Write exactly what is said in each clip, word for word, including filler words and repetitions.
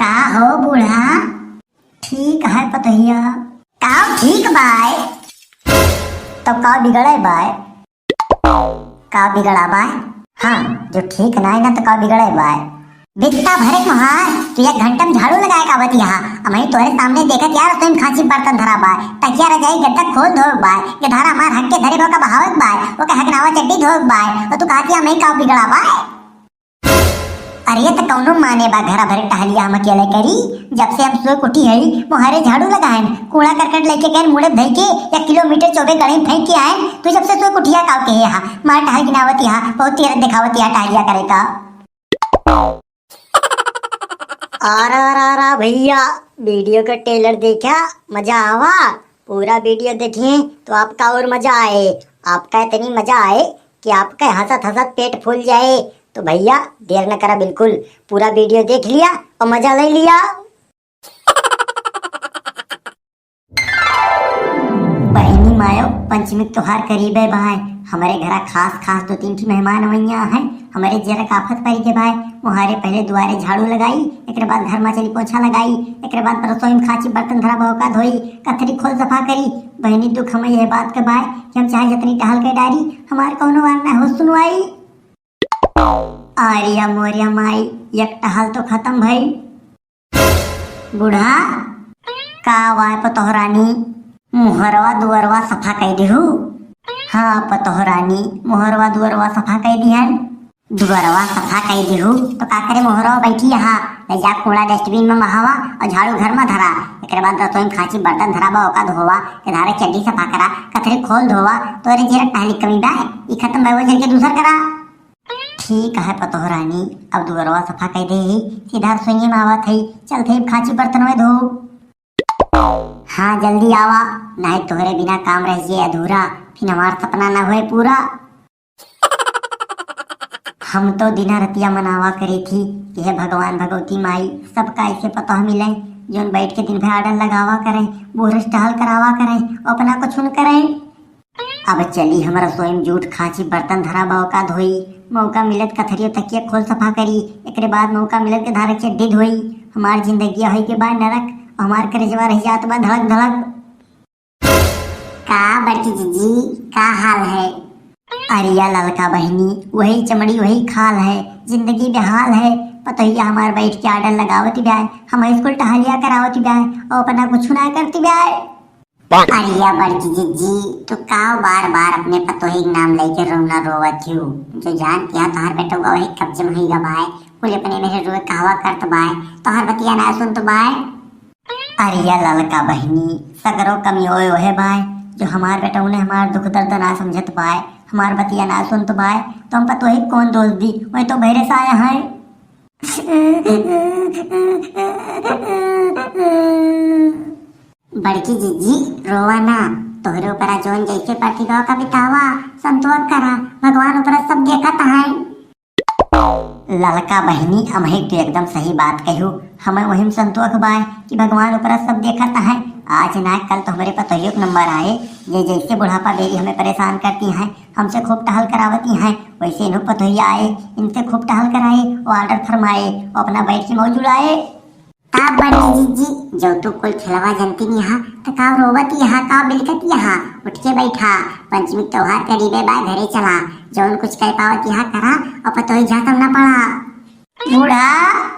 का हो बूढ़ा? ठीक है पतोहिया। का ठीक बाय? तो का बिगड़े बाय? का बिगड़ा बाय? हाँ, जो ठीक नाय ना तो का बिगड़े बाय? बित्ता भरे मुहार, तू एक घंटा में झाड़ू लगाए का आवत यहाँ। अमही तोहरे सामने देखत यार, रसोई में खांची बर्तन धरा बाय, तकिया रजाई गद्दा खोल धोए बाय, के धारा मार हक के धरे का बहावे बाय, ओके हक नावा चड्डी धोए बाय, और तू कहती है, "अमही का बिगड़ा बाय?" अरे, ये तो कौनो माने बा, घरा भरे टहलिया हम अकेले करी। जब से हम सोए उठी है, मोहरे झाड़ू लगाएन, कूड़ा करकट लेके गए मुड़े धई के, एक किलोमीटर चौबे गड़े फेंक के आएन। तू जब से सोए उठिया काव के है, मार टहल गिनावत यहाँ, बहुत तीरथ दिखावत यहाँ टहलिया करे का। अरे, अरे, अरे भैया, वीडियो का ट्रेलर देखा, मजा आवा। पूरा वीडियो देखिए तो आपका और मजा आए, आपका इतनी मजा आए कि आपका हंसत हंसत पेट फूल जाए। तो भैया, देर न करा बिल्कुल, पूरा वीडियो देख लिया और मजा ले लिया। बहिनी मायो, पंचमी के त्योहार करीबे बाय। हमरे घरा खास खास दो तीन ठी मेहमान अवैया हैं। हमरे जियरा का आफत परि के बाय। मोहारे पहले दुआरे झाड़ू लगाई, एकरे बाद घर मा चली पोछा लगाई, एकरे बाद रसोई में खांची बर्तन धरा बा ओका धोई, कथरी खोल सफा करी। बहिनी, दुख हमें यह बात के बाय कि हम चाहे जतनी टहल के डारी, हमार कौनो वार ना हो सुनवाई। आरिया मोरिया माई, एक टहल तो खत्म भई। बूढ़ा, का वाय पतोहरानी, मुहरवा दुअरवा सफा कई देहू? हाँ पतोहरानी, मुहरवा दुअरवा सफा कई दिहन। दुअरवा सफा कई देहू तो का करे, मुहरवा बैठी यहाँ, ले जा कूड़ा डस्टबिन में बहावा और झाड़ू घर में धरा। एकरे बाद रसोई में खांची बर्तन धरा बा ओका धोवा, के धारे चड्डी सफा करा, कथरी खोल धोवा। तोरे जियरा टहली कमी बा, ई खत्म भई, वो झर के दूसर करा। ठीक है पतोह रानी, अब दुअरवा सफा कई दे ही, सीधा रसोइये में आवत है, चलत है खांची बर्तन में धो। हाँ जल्दी आवा, नाहीं तोहरे बिना काम रह जाए अधूरा, फिर हमार सपना ना होए पूरा। हम तो दिना रतिया मनावा करे थी कि हे भगवान भगवती माई, सबका ऐसे पतोह मिले, जोन बैठ के दिन भर आर्डर लगावा करे, बूढ़ से टहल करावा करे, अपना कुछ न करे। अब चली हम रसोई में जूठ खांची बर्तन धरा बा ओका धोई, मौका मिलत कथरियो तकिया खोल सफा करी, एकरे बाद मौका मिलत के धारे चड्डी धोई। हमार जिंदगी होई के बा नरक, हमार करेजवा रह जात बा धड़क धड़क। का बड़की जीजी, का हाल है? अरिया ललका बहिनी, वही चमड़ी वही खाल है, जिंदगी बेहाल है। पतोहिया हमार बैठ के आर्डर लगावत बा, हम स्कूल टहलिया करावत बा, और अपना कुछ ना करती बा। अरिया बड़की जीजी, तू का बार बार अपने पतोही के नाम लेके रोना रोवत हो? जो जानती है तोहार बेटवा वही कब्जे में ही गवाए, कुल अपने मेरे रोए कहवा करत बाय, तोहार बतिया ना सुनत बाय। अरिया ललका बहिनी, सगरो कमी ओए ओहे बाय, जो हमार बेटौने हमार दुख दर्द ना समझत बाय, हमार बतिया ना सुनत बाय, तो हम पतोही कौन दोष दी, वही तो भैरे से आया है। बड़की जीजी, रोवा ना, तोहरे ऊपर जोन जैसे प्रतिभा का बितावा, संतोष करा, भगवान ऊपर सब देखत है। ललका बहिनी, अमही तो एकदम सही बात कहू, हमें वही में संतोष बाय कि भगवान ऊपर सब देखत है। आज ना कल तो हमरे पतोहियो के नंबर आए, ये जैसे बुढ़ापा बेरी हमें परेशान करती हैं, हमसे खूब टहल करावती हैं, वैसे इन्हों पतोहिया आए, इनसे खूब टहल कराए, वो आर्डर फरमाए, वो अपना बैठ के मौज उड़ाए। का बड़की जीजी, जो तू कुल खेलवा जनती नहीं हा, तो का रोवत यहाँ, का बिलकत यहाँ? उठ के बैठा, पंचमी त्योहार करीबे बा, घरे चला, जौन कुछ कर पावत यहाँ करा, और पतोही झांसा में ना पड़ा। बूढ़ा,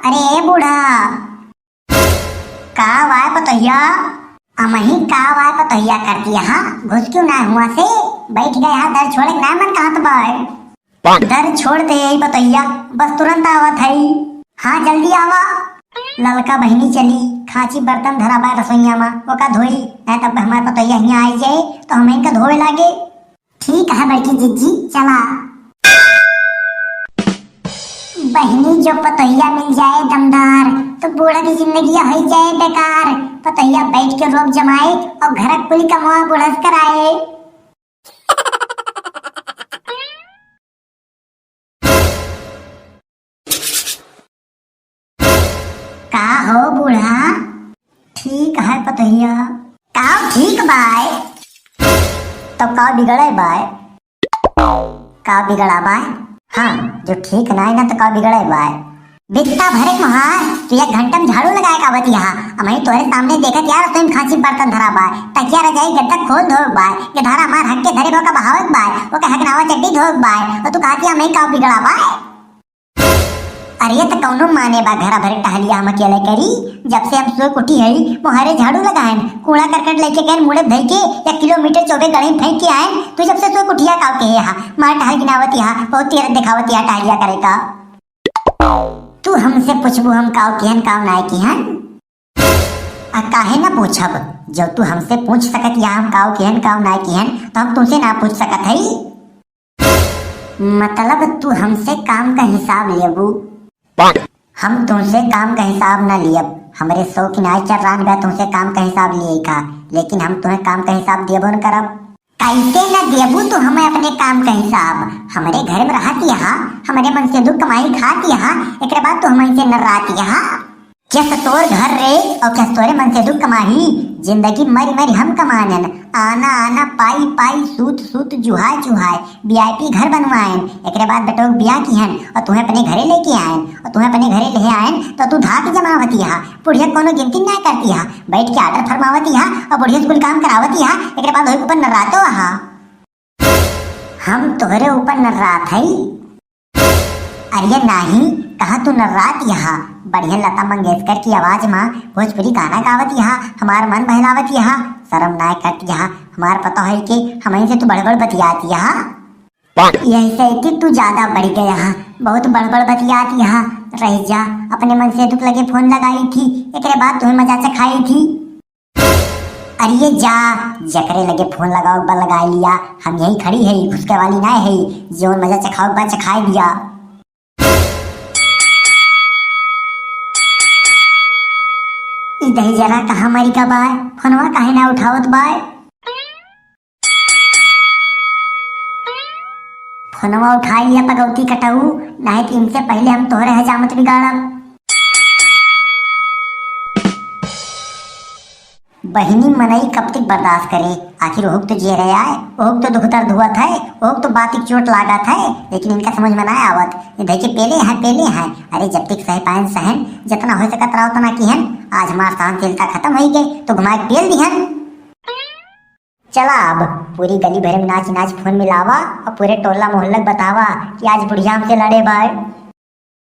अरे ए बूढ़ा। का वाय पतोहिया? अमही का वाय पतोहिया करती यहाँ, घुस क्यों ना हुआ से? बैठ गया, दर छोड़े ना मन कहत बाय। दर छोड़ दे यही पतोहिया, बस तुरंत आवत है। हाँ, जल्दी आवा। ललका बहिनी चली, खांची बर्तन धरा बा रसोइया मा, ओका धोई, नहीं तब हमार पतोहिया हियाँ आई जाए, तो हम इनका धोवे लागे। ठीक है बड़की जीजी, चला। बहिनी जो पतोहिया मिल जाए दमदार, तो बूढ़ा की जिंदगी हो जाए बेकार। पतोहिया बैठ के रोब जमाए और घर कुल कमवा बूढ़ा से कराए। का हो बूढ़ा? ठीक है पतोहिया। का ठीक बाय? तो का बिगड़े बाय? का बिगड़ा बाय? हाँ, जो ठीक नाय ना तो का बिगड़े बाय? बित्ता भरे मुहार, तू एक घंटा में झाड़ू लगाए का आवत यहाँ, हमही तोरे सामने देखत यहाँ रसोई में खांची बर्तन धरा बाय, तकिया रजाई गद्दा खोल धोक बाय, के धारा मार हक के धरे बा का बहावक बाय, ओके हकनावा चड्डी धोक बाय, और तू कहत यहाँ हमही का बिगड़ा बाय। अरे त कौनो माने बा घरा भरे टहलिया हम अकेले करी, जब से हम सोए उठी है, मोहरे झाड़ू लगाएन, कूड़ा करकट लेके गएन मुड़े धई के, एक किलोमीटर चौबे गड़े फेंक के आएन, तू जब से सोए उठिया काव के यहाँ, मार टहल गिनावत यहाँ, बहुत तीरथ दिखावत यहाँ टहलिया करे का। तू हमसे पूछबू हम काव किहन काव नाय किहन? आ काहे ना पूछब? जब तू हमसे पूछ सकत या हम काव किहन काव नाय किहन, तो हम तुमसे ना पूछ सकत हई? मतलब तू हमसे काम का हिसाब लेबू? हम तुमसे काम का हिसाब ना लियब। हमरे सौ किनारे चर्रान बा तुमसे काम का हिसाब लिए का, लेकिन हम तुम्हें काम का हिसाब देबो न करब। कैसे न देबू तू हमें अपने काम का हिसाब? हमरे घर में रहत यहाँ, हमरे मन से दुख कमाई खात यहाँ, एकरे बाद तू हमसे न रात यहाँ। केस तोर घर रे, और केस तोरे मन से दुख कमाही? जिंदगी मरी मरी हम कमानन, आना आना पाई पाई, सूत सूत जुहाय जुहाय, वीआईपी घर बनवाएन, एकरे बाद बेटोक बियाह किहन, और तुम्हें अपने घरे लेके आएन, और तुम्हें अपने घरे ले आएन, तो तू धाक जमावत यहाँ, बुढ़िया कोनो गिनती ना करती यहाँ, बैठ के ऑर्डर फरमावत यहाँ, और बुढ़िया से कुल काम करावत यहाँ, एकरे बाद वही ऊपर नर्रातो आहा। हम तोहरे ऊपर नर्रात हई? अरे नाही, कहा तू नर्रात यहाँ? बढ़िया लता मंगेशकर की आवाज मा भोजपुरी गाना गावत यहाँ, हमार मन बहलावत यहाँ, शर्म नाय करत यहाँ, हमार पता है कि हमही से तू बड़ बड़ बतियात यहाँ। यही से कि तू ज्यादा बढ़ गया है, बहुत बड़ बड़ बतियात यहाँ। रह जा, अपने मन से दुख लगे फोन लगाई थी, एकरे बाद तुम्हें मजा चखाई थी। अरे जा, जकरे लगे फोन लगाओ बा लगाई लिया, हम यही खड़ी है, घुसके वाली ना है, जो मजा चखाओ बा चखाई दिया। ई दही जरा कहाँ मरी का बाय, फोनवा काहे ना उठावत बाय? फोनवा उठाई लिया पगौती कटऊ, नाहीं तो इनसे पहले हम तोहरे हजामत बिगाड़ब। बहिनी मनई कब तक बर्दाश्त करे, आखिर ओहुक तो जियरे आए, ओहुक तो दुख दर्द हुआ था, ओहुक तो बातिक चोट लागत है, लेकिन इनका समझ में ना आवत। ये धई के पेले हैं, पेले हैं। अरे जब तक सह पाएन सहन, जितना हो सकत रहा उतना किहन। आज हमार सहनशीलता खत्म हो गई तो घुमा के पेल दिहन। चला अब पूरी गली भरे में नाच नाच फोन मिलावा और पूरे टोला मोहल्ला के बतावा कि आज बुढ़िया हमसे लड़े बाय।